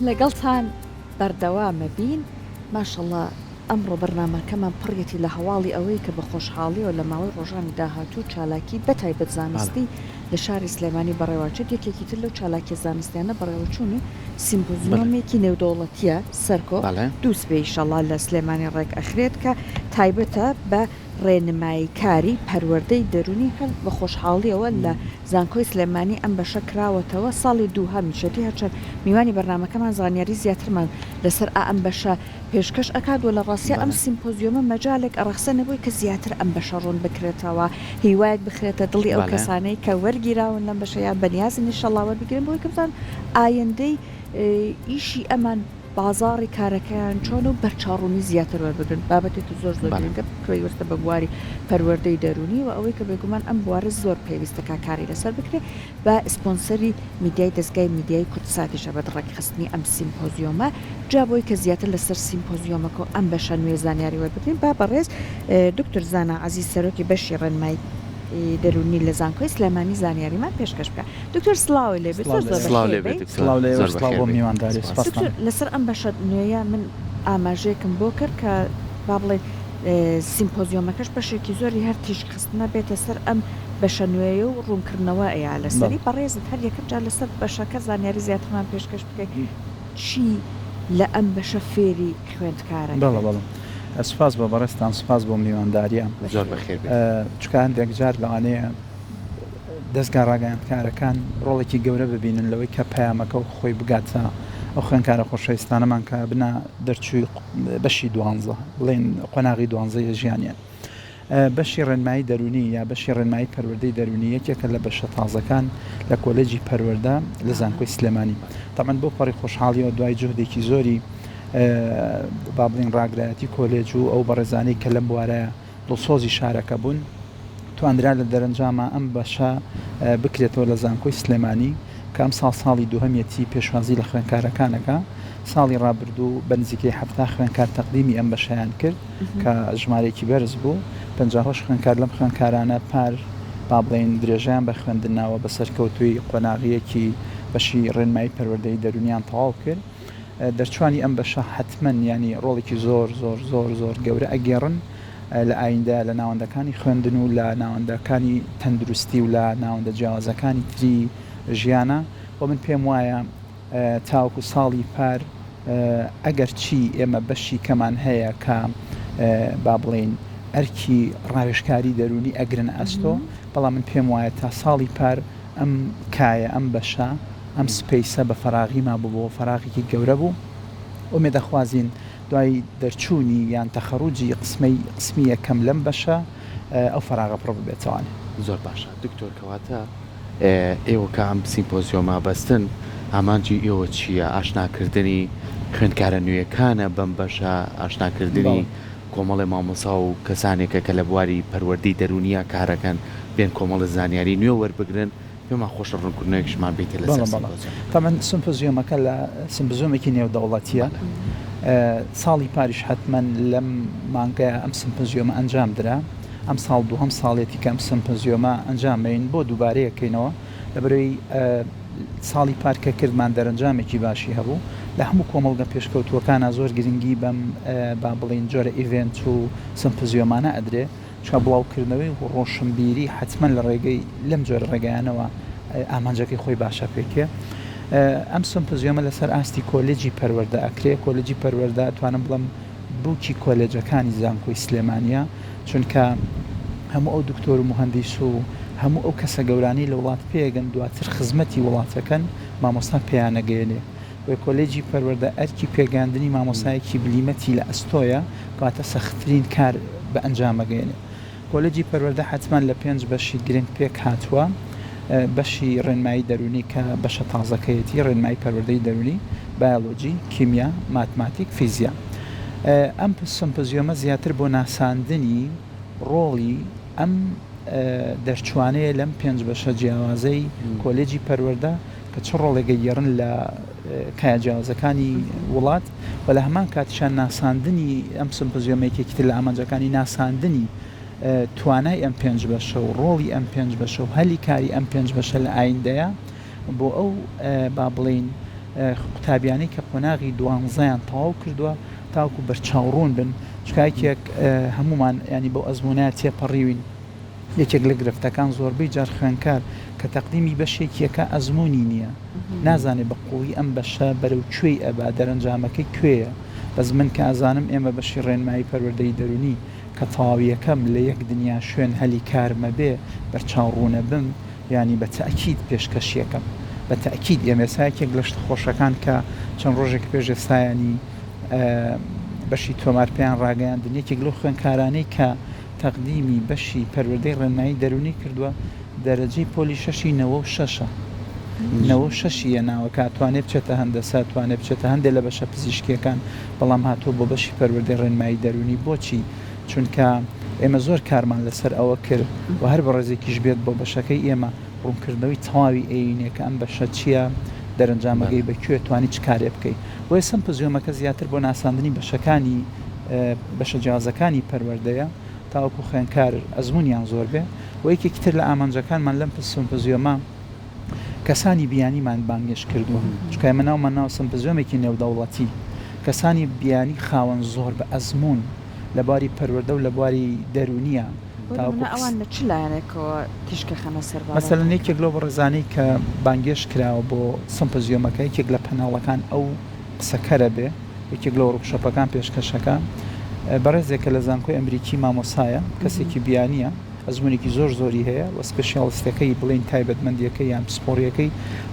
لەگەڵتان بەردەوامە بین. ماشەڵا ئەمڕۆ بەرنامەکەمان پڕیەتی لە هەواڵی ئەوەی کە بە خۆشحاڵیەوە لە ماوەی ڕۆژانی داهاتوو چالاکی بە تایبەت زانستی لە شاری سلێمانی بەڕێوەچێت، یەکێکی تر لەو چالاکیە زانستیانە بەڕێوەچوونی سیمپۆزیۆمێکی نێودەوڵەتیە سەرکۆ دووسبەی ئیشەڵا لە سلێمانی ڕێک ئەخرێت کە تایبەتە بە ڕێنماییکاری پەروەردەی دەروونی هەر بە خۆشحاڵیەوە لە زانکۆی سلێمانی ئەم بەشە کراوەتەوە ساڵی دووهەمیشێتی هەرچەند میوانی بەرنامەکەمان زانیاری زیاترمان لەسەر ئا ئەم بەشە پێشکەش ئەکات وە لە ڕاستیا ئەم سیمپۆزیۆمە مەجالێک ئەڕەخسێنێ بۆی کە زیاتر ئەم بەشە ڕوون بکرێتەوە هیوایەک بخرێتە دڵی ئەو کەسانەی کە وەرگیراون لەم بەشە یان بەنیازن ئیشەڵا وەربگیرێن بۆی کە بزانن ئایندەی ئیشی ئەمان بازاڕی کارەکەیان چۆنە و بەرچاوڕوونی زیاتر وەربگرن بابەتێکی زۆر زۆر گرنگە پەیوەستە بە بواری پەروەردەی دەروونی و ئەوەی کە بێگومان ئەم بوارە زۆر پێویستە کا کاری لەسەر بکرێ بە سپۆنسەری میدیای دەزگای میدیایی کوردساتیشە بە ڕێکخستنی ئەم سیمپۆزیۆمە جا بۆی کە زیاتر لەسەر سیمپۆزیۆمەکە و ئەم بەشە نوێ زانیاری وەربگرین با بەڕێز دکتۆر زانا عەزیز سەرۆکی بەشی ڕێنمایی دەروونی لە زانکۆی سلێمانی زانیاریمان پێشکەش بکا. دکتۆر سڵاوی لێ بێت زۆر زۆر سڵاو لێ بەخێر بێت بێی. دکتۆر سڵاو لە زۆر ئێوەش سڵاو بەخێر بۆ بێی میوانداری سپاس. سپاستان. دکتۆر لەسەر ئەم بەشە نوێیە من ئاماژەیەکم بۆ کرد کە با بڵێین سیمپۆزیۆمەکەش بەشێکی زۆری هەر تیشک خستنە بێتە سەر ئەم بەشە نوێیە و ڕوونکردنەوە ئەیا لەسەری بەڵێ. بەڕێزت هەر یەکەم جار لەسەر بەشەکە زانیاری زیاترمان پێشکەش بکەی چی لە ئەم بەشە فێری خوێندکارە بەڵێ کرێت؟ بەڵێ سوپاس بۆ بەڕێزتان سوپاس بۆ میوانداریە زۆر بەخێر بەخێر بێی. چونکە هەندێک جار لەوانەیە دەزگا ڕاگەیاندکارەکان ڕۆڵێکی گەورە ببینن لەوەی کە پەیامەکە وەک خۆی بگاتە ئەو خوێندکارە خۆشەویستانەمان کە بنە دەرچووی بەشی دوانزە بڵێن قۆناغی دوانزەی ژیانیان. بەشی ڕێنمایی دەروونی یا بەشی ڕێنمایی پەروەردەی دەروونی یەکێکە لە بەشە تازەکان لە کۆلێجی پەروەردە لە زانکۆی سلێمانی. تەبعەن بەو پەڕی خۆشحاڵیەوە دوای جوهدێکی زۆری با بڵێین ڕاگرایەتی کۆلێج و ئەو بەڕێزانەی کە لەم بوارە دڵسۆزی شارەکە بوون، توانرا لە دەرەنجاما ئەم بەشە بکرێتەوە لە زانکۆی سلێمانی کە ئەمساڵ ساڵی دووهەمیەتی پێشوازی لە خوێندکارەکان ئەکا، ساڵی ڕابردوو بە نزیکەی 70 خوێندکار تەقدیمی ئەم بەشەیان کرد کە ژمارەیەکی بەرز بوو، 58 خوێندکار لەم خوێندکارانە پار با بڵێین درێژەیان بە خوێندن ناوە بە سەرکەوتووی قۆناغییەکی بەشی ڕێنمایی پەروەردەیی دەروونیان تەواو کرد. دەرچوانی ئەم بەشە حەتمەن یانی ڕۆڵێکی زۆر زۆر زۆر زۆر گەورە ئەگێڕن لە ئایندە لە ناوەندەکانی خوێندن و لە ناوەندەکانی تەندروستی و لە ناوەندە جیاوازەکانی تری ژیانە و من پێم وایە تاوەکو ساڵی پار ئەگەر چی ئێمە بەشی کەمان هەیە کە با بڵێین ئەرکی ڕاوێژکاری دەروونی ئەگرن ئەستۆ بەڵام من پێم وایە تا ساڵی پار ئەم کایە ئەم بەشە ئەم سپەیسە بە فەراغی مابوو فەراغێکی گەورە بوو ئومێدەخوازین دوای دەرچوونی یان تەخەروجی قسمەی قسمی یەکەم لەم بەشە ئەو فەراغە پڕ ببێتەوانێ. زۆر باشە دکتۆر کەواتە ئێوە کە ئەم سیمپۆزیۆمە بەستن ئامانجی ئێوە چییە؟ ئاشناکردنی خوێندکارە نوێیەکانە بەم بەشە، ئاشناکردنی کۆمەڵێ مامۆسا و کەسانێکە کە لە بواری پەروەردەی دەروونییا کارەکەن بێن کۆمەڵێ زانیاری نوێ وەربگرن، پێمان خۆشە ڕوونکردنەوەیەکیشمان بیتێ لەسەر بەڵێ بەڵێ سیمپۆزیۆمەکە. تەبعەن سمپۆزیۆمەکە لە سمپزیۆمێکی نێودەوڵەتییە ساڵی پاریش حەتمەن لەم مانگەیا ئەم سمپۆزیۆمە ئەنجام درا ئەمساڵ دووهەم ساڵیەتی کە ئەم سمپۆزیۆمە ئەنجام بەین بۆ دووبارەیەکەینەوە لەبەرەوەی ساڵی پار کە کردمان دەرەنجامێکی باشی هەبوو لە هەموو کۆمەڵگە پێشکەوتووەکانا زۆر گرنگی بەم با بڵێین جۆرە ئیڤێنت و سمپۆزیۆمانە ئەدرێ چونکە بڵاوکردنەوەی ڕۆشنبیری حەتمەن لە ڕێگەی لەم جۆرە ڕێگایانەوە ئامانجەکەی خۆی باشە پێکێ. ئەم سمپۆزیۆمە لەسەر ئاستی کۆلێجی پەروەردە ئەکرێ، کۆلێجی پەروەردە ئەتوانم بڵێم بووکی کۆلێجەکانی زانکۆی سلێمانییە، چونکە هەموو ئەو دکتۆر و موهەندیس و هەموو ئەو کەسە گەورانەی لە وڵات پێگەن دواتر خزمەتی وڵاتەکەن مامۆستا پێیانەگەیەنێ. بۆیە کۆلێجی پەروەردە ئەرکی پێگەیاندنی مامۆستایەکی بلیمەتی لە ئەستۆیە، کەواتە سەختترین کار بە ئەنجام ئەگەیەنێ. کۆلێجی پەروەردە حەتمەن لە پێنج بەشی گرنگ پێک هاتووە، بەشی ڕێنمایی دەروونی کە بەشە تازەکەیەتی، ڕێنمایی پەروەردەی دەروونی، بایۆلۆجی، کیمیا، ماتماتیک، فیزیا. ئەم سمپۆزیۆمە زیاتر بۆ ناساندنی ڕۆڵی ئەم دەرچووانەیە لەم پێنج بەشە جیاوازەی کۆلێجی پەروەردە کە چ ڕۆڵێک ئەگێڕن لە کایە جیاوازەکانی وڵات و لە هەمان کاتیشا ناساندنی ئەم سمپۆزیۆمە یەکێکی تر لە ئامانجەکانی ناساندنی توانای ئەم پێنج بەشە و ڕۆڵی ئەم پێنج بەشە و هەلی کاری ئەم پێنج بەشە لە ئایندەیە بۆ ئەو با بڵێین. قوتابیانەی کە قۆناغی دوانزەیان تەواو کردووە تاوەکو بەرچاوڕوون بن، چونکە یەکێک هەموومان یانی بەو ئەزموونە تێپەڕیوین، یەکێک لە گرفتەکان زۆربەی جار خوێندکار کە تەقدیمی بەشێکیەکە ئەزموونی نییە، نازانێ بە قووڵی ئەم بەشە بەرەو کوێی ئەبا، دەرەنجامەکەی کوێیە، بەس من کە ئەزانم ئێمە بەشی ڕێنمایی پەروەردەی دەروونی کە تەواویەکەم لە یەک دنیا شوێن هەلی کارمەبێ بەرچاو ڕوونەبم یانی بە تەئکید پێشکەشیەکەم بە تەئکید ئێمە ئێستا یەکێک لە شتە خۆشەکان کە چەند ڕۆژێک پێش ئێستا یانی بەشی تۆمار پێیان ڕاگەیاندن یەکێک لەو خوێندکارانەی کە تەقدیمی بەشی پەروەردەی ڕێنمایی دەروونی کردووە دەرەجەی پۆلی شەشی 96ە 96 ی هێناوە کە ئەتوانێ بچێتە هەندەسە ئەتوانێ بچێتە هەندێ لە بەشە پزیشکیەکان بەڵام هاتووە بۆ بەشی پەروەردەی ڕێنمایی دەروونی بۆچی چونکە ئێمە زۆر کارمان لەسەر ئەوە کرد و هەر بەڕێزێکیش بێت بۆ بەشەکەی ئێمە ڕوونکردنەوەی تەواوی ئەیینێ کە ئەم بەشە چییە، دەرەنجامەگەی بە کوێ، توانی چ کارێ بکەی. بۆیە سەمپزیۆمەکە زیاتر بۆ ناساندنی بەشەکانی بەشە جیاوازەکانی پەروەردەیە تاوەکو خوێندکار ئەزموونیان زۆر بێ و یەکێکی تر لە ئامانجەکانمان لەم سمپزیۆمە کەسانی بیانیمان بانگێشت کردووە، چونکە ئێمە ناومان ناوە سمپزیۆمێکی نێودەوڵەتی، کەسانی بیانی خاوەن زۆر بە ئەزموون لە بواری پەروەردە و لە بواری دەروونییە بۆ تاوەکو نموونە قس. ئەوان لە چ لایەنێکەوە تیشک ئەخەنە سەر مەسەلەن بابەتەکە؟ یەکێک لەو بەڕێزانەی کە بانگێشت کراوە بۆ سمپزیۆمەکە یەکێک لە پەناڵەکان ئەو قسەکەرە بێ، یەکێک لە وۆرکشۆپەکان پێشکەشەکا، بەڕێزێکە لە زانکۆی ئەمریکی مامۆسایە، کەسێکی بیانییە، ئەزموونێکی زۆر زۆری هەیە و سپێشیاڵستەکەی بڵێین تایبەتمەندییەکەی یان پسپۆڕییەکەی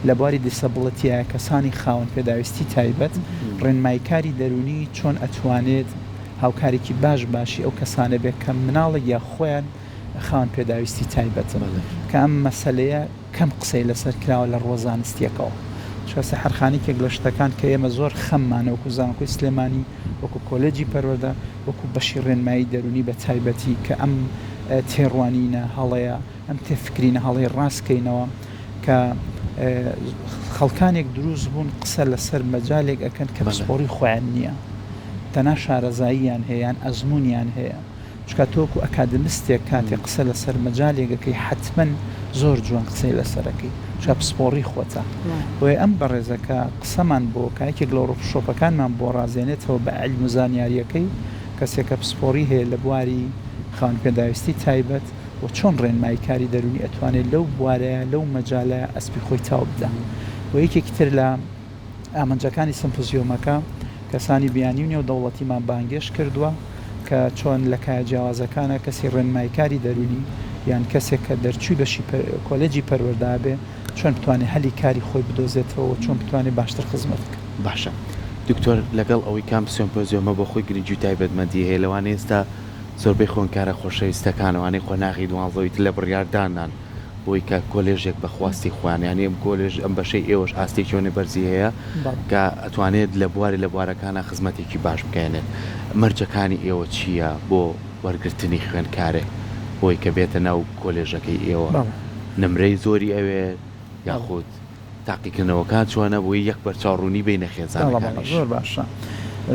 لە بواری disability یە کەسانی خاوەن پێداویستی تایبەت، ڕێنماییکاری دەروونی چۆن ئەتوانێت هاوکارێکی باش باشی ئەو کەسانە بێت کە مناڵێک یا خۆیان خاوەن پێداویستی تایبەتن کە ئەم مەسەلەیە کەم قسەی لەسەر کراوە لە ڕووە زانستییەکەوە. چونکە سەحەرخان یەکێک لە شتەکان کە ئێمە زۆر خەممانە وەکو زانکۆی سلێمانی، وەکو کۆلێجی پەروەردە، وەکو بەشی ڕێنمایی دەروونی بە تایبەتی کە ئەم تێڕوانینە هەڵەیە، ئەم تێفکرینە هەڵەی ڕاست کەینەوە کە خەڵکانێک دروست بوون قسە لەسەر مەجالێک ئەکەن کە پسپۆڕی خۆیان نییە، تەنها شارەزاییان هەیە یان ئەزموونیان هەیە. چونکە تۆ وەکو ئەکادمستێک کاتێ قسە لەسەر مەجالێک ئەکەی حەتمەن زۆر جوان قسەی لەسەر ئەکەی چونکە پسپۆڕی خۆتە بۆیە ئەم بەڕێزە کە قسەمان بۆ کە یەکێک لە ۆرکشۆپەکانمان بۆ ڕازێنێتەوە بە عیلم و زانیاریەکەی کەسێکە پسپۆڕی هەیە لە بواری خاوەن پێداویستی تایبەت و چۆن ڕێنماییکاری دەروونی ئەتوانێت لەو بوارەیا لەو مەجالەیا ئەسپی خۆی تاو بدا و یەکێکی تر لە ئامانجەکانی سمپزیۆمەکە کەسانی بیانی و نێودەوڵەتیمان بانگێشت کردووە کە چۆن لە کایە جیاوازەکانە کەسی ڕێنماییکاری دەروونی یان کەسێک کە دەرچووی بەشی کۆلێجی پەروەردە بێ چۆن بتوانێ هەلی کاری خۆی بدۆزێتەوە و چۆن بتوانێ باشتر خزمەت بکا. باشە دکتۆر لەگەڵ ئەوەی کام سیۆمپۆزیۆمە بۆ خۆی گرنگی و تایبەتمەندی هەیە لەوانەیە ئێستا زۆربەی خوێندکارە خۆشەویستەکان ئەوانەی قۆناغی دوانزەوەی تر لە بڕیاردانان بۆی کە کۆلێژێک بە خواستی خۆیان یانی ئەم کۆلێژ ئەم بەشەی ئێوەش ئاستێکی ئەوەنە بەرزی هەیە کە ئەتوانێت لە بوارێ لە بوارەکانا خزمەتێکی باش بگەیەنێت مەرجەکانی ئێوە چییە بۆ وەرگرتنی خوێندکارێک بۆی کە بێتە ناو کۆلێژەکەی ئێوە نمرەی زۆری ئەوێ یاخود تاقیکردنەوەکان چۆنە بۆی یەک بەرچاوڕوونی بینە خێزانەکانیش. زۆر باشە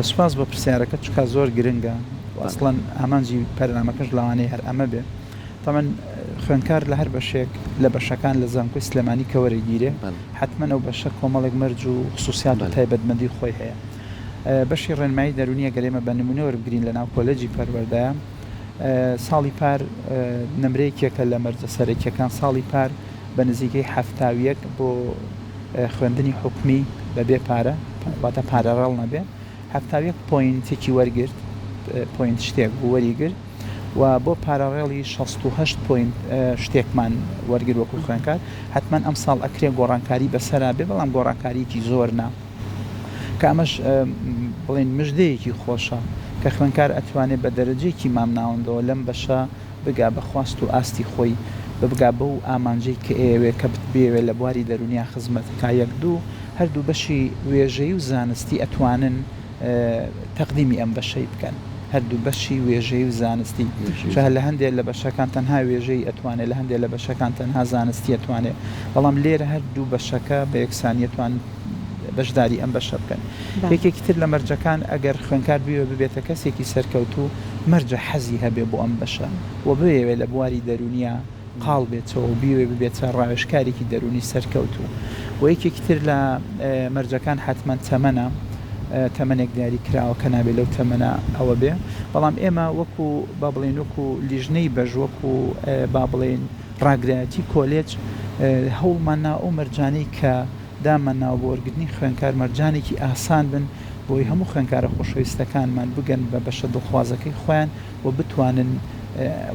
سوپاس بۆ پرسیارەکەت چونکە زۆر گرنگە و ئەسڵەن ئامانجی پەرنامەکەش لەوانەیە هەر ئەمە بێ تەبعەن خوێندکار لە هەر بەشێک لە بەشەکان لە زانکۆی سلێمانی کە وەرەگیرێ حەتمەن ئەو بەشە کۆمەڵێک مەرج و خسوسیات و تایبەتمەندی خۆی هەیە بەشی ڕێنمایی دەروونی ئەگەر ئێمە بە نمونە وەربگرین لە ناو کۆلێجی پەروەردە ساڵی پار نمرەیەکێکە لە مەرجە سەرەکیەکان ساڵی پار بە نزیکەی 71 بۆ خوێندنی حکومی بە بێ پارە واتە parallel نەبێ 71 point ێکی وەرگرت point شتێک بوو وەریگرت و بۆ parallel ی 68 point شتێکمان وەرگر وەکو خوێنکار حتمما ئەمساڵ ئەکرێ گۆڕانکاری بەسەرا بێ بەڵام گۆڕانکاریکی زۆر نا کە ئەمەش بڵێن مژدەیەکی خۆشە کە خوێنکار ئەتوانێت بە دەرەجەیەکی مامناوەندەوە لەم بەشە بگا بە خواست و ئاستی خۆی ببگا بەو ئامانجەی کە ئەیەوێ کە بیەوێ لە بواری دەروونیا خزمەت بکا یەک دوو هەردوو بەشی وێژەیی و زانستی ئەتوانن تەقدیمی ئەم بەشەی بکەن هەردوو بەشی وێژەیی و زانستی چونکە لە هەندێ لە بەشەکان تەنها وێژەیی ئەتوانێ لە هەندێ لە بەشەکان تەنها زانستی ئەتوانێ بەڵام لێرە هەردوو بەشەکە بە یەکسانی ئەتوان بەشداری ئەم بەشە بکەن یەکێکی تر لە مەرجەکان ئەگەر خوێندکار بیەوێ ببێتە کەسێکی سەرکەوتوو مەرجە حەزی هەبێ بۆ ئەم بەشە و بەیەوێ لە بواری دەروونیا. قاڵ بێتەوە و بیەوێ ببێتە ڕاوێژکارێکی دەروونی سەرکەوتوو. وە یەکێکی تر لە مەرجەکان حەتمەن تەمەنە، تەمەنێک دیاری کراوە کە نابێ لەو تەمەنە ئەوە بێ. بەڵام ئێمە وەکو با بڵێین وەکو لیژنەی بەش وەکو با بڵێین ڕاگرایەتی کۆلێج هەوڵمان نا ئەو مەرجانەی کە دامان ناوە بۆ وەرگرتنی خوێندکار مەرجانێکی ئاسان بن بۆی هەموو خوێندکارە خۆشەویستەکانمان بگەن بە بەشە دڵخوازەکەی خۆیان و بتوانن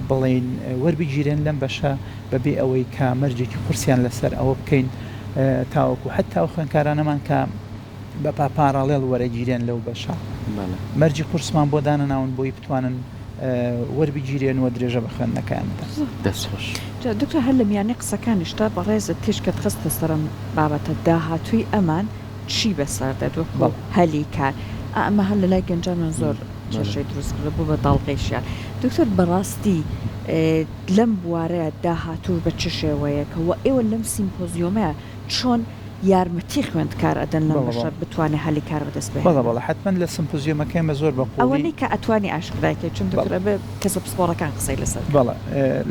بڵێین وەربگیرێن لەم بەشە بەبێ ئەوەی کە مەرجێکی قورسیان لەسەر ئەوە بکەین تاوەکو حەتا ئەو خوێندکارانەمان کە بە پاراڵێڵ وەرەگیرێن لەو بەشە مەرجی قورسمان بۆ دانەناون بۆی بتوانن وەربگیرێن و درێژە بە خوێندنەکەیان بدەن. دەست خۆش. جا دکتۆر هەر لە میانەی قسەکانیشتا بەڕێزت تیشکت خستە سەر ئەم بابەتە داهاتووی ئەمان چی بەسەر دێت وەکو هەلی کار ئا ئەمە هەر لەلای گەنجانمان زۆر کێشەی دروست کردوە بوو بە داڵغەیشیان دکتۆر بەڕاستی لەم بوارەیا داهاتوو بە چ شێوەیەکە وە ئێوە لەم سیمپۆزیۆمەیا چۆن یارمەتی خوێندکار ئەدەن لەم بەشە بتوانێ هەلی کار بەدەست بهێنێ؟ بەڵێ بەڵێ حەتمەن لە سمپوزیۆمەکە ئێمە زۆر بە قووڵی. ئەوەنەی کە ئەتوانی ئاشکرای کەی چون دکتۆر ئەبێ کەسە پسپۆڕەکان قسەی لەسەر بکەن. بەڵێ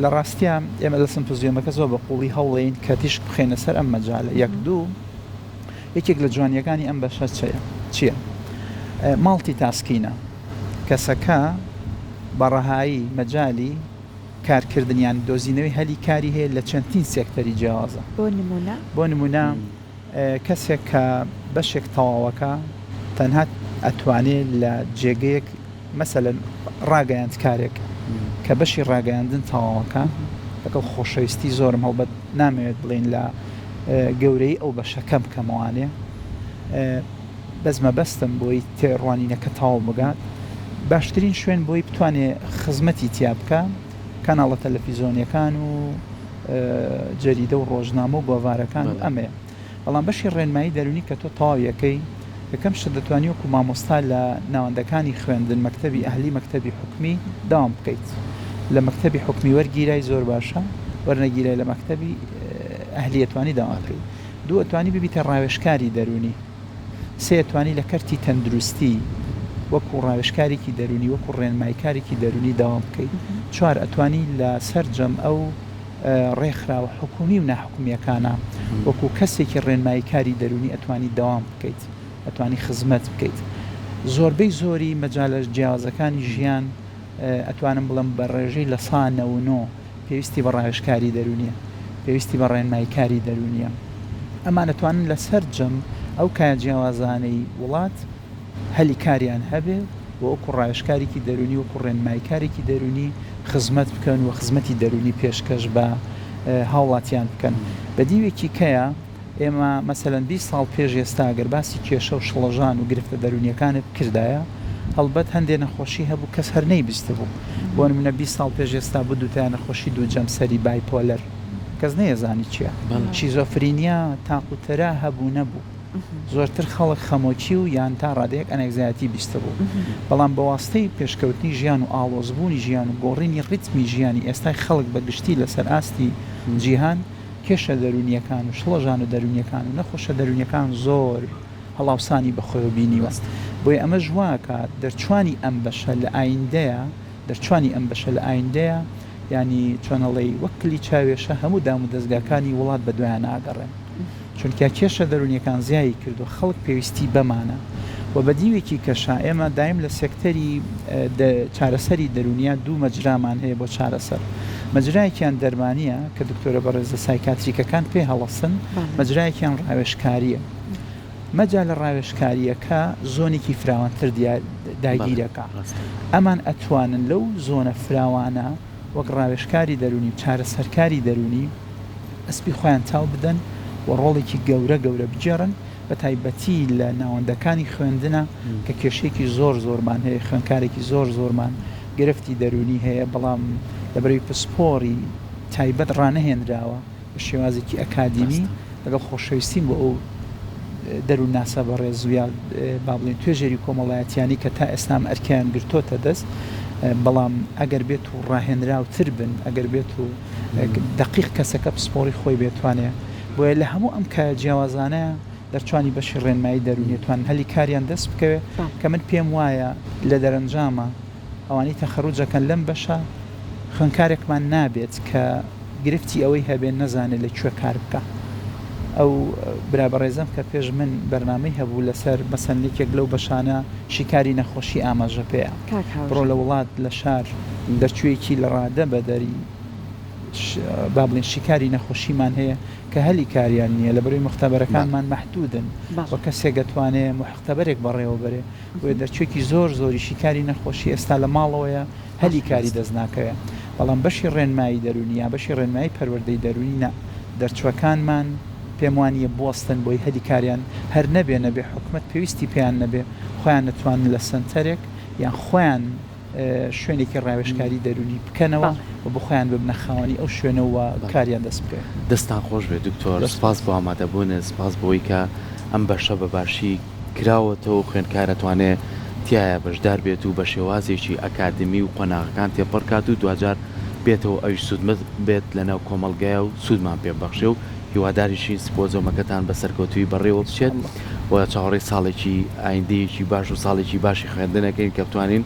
لە ڕاستیا ئێمە لە سمپوزیۆمەکە زۆر بە قووڵی هەوڵەین کە تیشک بخەینە سەر ئەم مەجالە یەک دوو یەکێک لە جوانیەکانی ئەم بەشە چەیە چیە ماڵتی تاسکینە کەسەکە بە ڕەهایی مەجالی کارکردن یان دۆزینەوەی هەلی کاری هەیە لە چەندین سێکتەری جیاوازە. بۆ نموونە؟ بۆ نموونە کەسێک کە بەشێک تەواوەکا تەنها ئەتوانێ لە جێگەیەک مەسەلەن ڕاگەیاندکارێک کە بەشی ڕاگەیاندن تەواوەکا لەگەڵ خۆشەویستی زۆرم هەڵبەت نامەوێت بڵێین لە گەورەی ئەو بەشە کەم بکەمەوانێ بەس مەبەستم بۆی تێڕوانینەکە تەواو بگات باشترین شوێن بۆی بتوانێ خزمەتی تیا بکا کەناڵە تەلەفیزۆنیەکان و جەریدە و ڕۆژنامە و گۆڤارەکان و ئەمەیە بەڵام بەشی ڕێنمایی دەرونی کە تۆ تەواویەکەی یەکەم شت دەتوانی وەکو مامۆستا لە ناوەندەکانی خوێندن مەکتەبی ئەهلی مەکتەبی حکومی داوام بکەیت لە مەکتەبی حکومی وەرگیرای زۆر باشە وەرنەگیرای لە مەکتەبی ئەهلی ئەتوانی داوام بکەیت دوو ئەتوانی ببیتە ڕاوێژکاری دەروونی. سێ ئەتوانی لە کەرتی تەندروستی وەکو ڕاوێژکارێکی دەروونی وەکو ڕێنمایکارێکی دەروونی دەوام بکەیت. چوار ئەتوانی لە سەرجەم ئەو ڕێکخراوە حکومی و ناحکومییەکانە وەکو کەسێکی ڕێنماییکاری دەروونی ئەتوانی دەوام بکەیت ئەتوانی خزمەت بکەیت. زۆربەی زۆری مەجالە جیاوازەکانی ژیان ئەتوانم بڵێم بە ڕێژەی 99% پێویستی بە ڕاوێژکاری دەروونیە، پێویستی بە ڕێنماییکاری دەروونیە. ئەمان ئەتوانن لە سەرجەم ئەو کایە جیاوازانەی وڵات هەلی کاریان هەبێ و وەکو ڕاوێژکارێکی دەروونی، وەکو ڕێنماییکارێکی دەروونی خزمەت بکەن و خزمەتی دەروونی پێشکەش بە هاوڵاتیان بکەن. بە دیوێکی کەیە ئێمە مەسەلەن 20 ساڵ پێش ئێستا گەر باسی کێشە و شڵەژان و گرفتە دەروونییەکانت بکردایە، هەڵبەت هەندێ نەخۆشی هەبوو کەس هەر نەیبیستبوو. بۆ نموونە 20 ساڵ پێش ئێستا بدوتایە نەخۆشی دوو جەمسەری بایپۆلەر کەس نەیەزانی چییە. شیزۆفرینیا تاق و تەرا هەبوو نەبوو. زۆرتر خەڵک خەمۆکی و یان تا ڕادەیەک anxiety بیستبوو. بەڵام بە واستەی پێشکەوتنی ژیان و ئاڵۆزبوونی ژیان و گۆڕینی ڕیتمی ژیانی ئێستای خەڵک بە گشتی لەسەر ئاستی جیهان، کێشە دەروونییەکان و شڵەژانە دەروونییەکان و نەخۆشە دەروونییەکان زۆر هەڵاوسانی بەخۆیەوە بینیوە. بۆیە ئەمەش واکات دەرچوانی ئەم بەشە لە ئایندەیا دەرچوانی ئەم بەشە لە ئایندەیا یانی چۆن ئەڵێی وەک کلی چاوێشە هەموو دامودەزگاکانی وڵات بەدوایانا ئەگەڕێن. چونکە کێشە دەروونیەکان زیایی کردوە خەڵک پێویستی بەمانە و بە دیوێکی کەشا ئێمە دایم لە سێکتەری چارەسەری دەروونیا دوو مەجرامان هەیە بۆ چارەسەر مەجرایەکیان دەرمانیە کە دکتۆرە بەڕێزە سایکاتریکەکان پێ هەڵەسن مەجرایەکیان ڕاوێژکاریە مەجالە ڕاوێژکاریەکە زۆنێکی فراوانتر داگیرەکا ئەمان ئەتوانن لەو زۆنە فراوانە وەک ڕاوێژکاری دەروونی و چارەسەرکاری دەروونی ئەسپی خۆیان تاو بدەن و ڕۆڵێکی گەورە گەورە بگێڕن بە تایبەتی لە ناوەندەکانی خوێندنا کە کێشەیەکی زۆر زۆرمان هەیە خوێندکارێکی زۆر زۆرمان گرفتی دەروونی هەیە بەڵام لەبەرەوەی پسپۆڕی تایبەت ڕانەهێنراوە بە شێوازێکی ئەکادیمی لەگەڵ خۆشەویستیم بۆ ئەو دەروونناسە بەڕێز و یا با بڵێین توێژەری کۆمەڵایەتیانی کە تا ئێستا ئەم ئەرکەیان گرتۆتە دەست بەڵام ئەگەر بێت و ڕاهێنراوتر بن ئەگەر بێت و دەقیق کەسەکە پسپۆڕی خۆی بێتوانێ بۆیە لە هەموو ئەم کایە جیاوازانە دەرچوانی بەشی ڕێنمایی دەروونی توان هەلی کاریان دەست بکەوێت کە من پێم وایە لە دەرەنجامە ئەوانەی تەخەروج ئەکەن لەم بەشە خوێندکارێکمان نابێت کە. گرفتی ئەوەی هەبێ نەزانێ لە کوێ کار بکا. ئەو برا بەڕێزەم کە پێش من بەرنامەی هەبوو لەسەر مەسەلەن یەکێک لەو بەشانە شیکاری نەخۆشی ئاماژە پێیە. کاک بڕۆ هاوژین. لە وڵات لە شار دەرچوویەکی لە ڕادە بەدەری با بڵێین شیکاری نەخۆشیمان هەیە کە هەلی کاریان نییە لەبەرئەوەی موختەبەرەکانمان مەحدودن و کەسێک ئەتوانێ موختەبەرێک بەڕێوە بەرێ بۆیە دەرچووێکی زۆر زۆری شیکاری نەخۆشی ئێستا لە ماڵەوەیە هەلی کاری دەست ناکەوێ بەڵام بەشی ڕێنمایی دەروونی یا بەشی ڕێنمایی پەروەردەی دەروونی نا دەرچووەکانمان پێم وانییە بوەستن بۆی هەلی کاریان هەر نەبێ نەبێ حکومەت پێویستی پێیان نەبێ خۆیان ئەتوانن لە سەنتەرێک یان خۆیان شوێنێکی ڕاوێژکاری دەروونی بکەنەوە و بۆ خۆیان ببنە خاوەنی ئەو شوێنە و کاریان دەست بکەوێت. دەستتان خۆش بێت دکتۆر، سوپاس بۆ ئامادەبوونت، سوپاس بۆی کە ئەم بەشە بە باشی کراوەتەوە و خوێندکار ئەتوانێ تیایا بەشدار بێت و بە شێوازێکی ئەکادمی و قۆناغەکان تێپەڕ کات و دواجار بێتەوە ئەویش سوودمەند بێت لەناو کۆمەڵگایا و سوودمان پێ ببەخشێ و هیواداریشین سپۆزۆمەکەتان بە سەرکەوتوویی بەڕێوە بچێت و چاوەڕێی ساڵێکی ئایندەیەکی باش و ساڵێکی باشی خوێندن ئەکەین کە بتوانین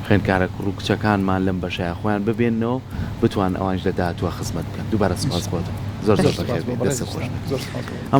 خوێندکارە کوڕ و کچەکانمان لەم بەشەیا خۆیان ببێننەوە بتوانن ئەوانیش لە داهاتووە خزمەت بکەن. دووبارە سوپاس بۆ تۆ. زۆر زۆر بەخێر بێیت. دەستت خۆش بێت.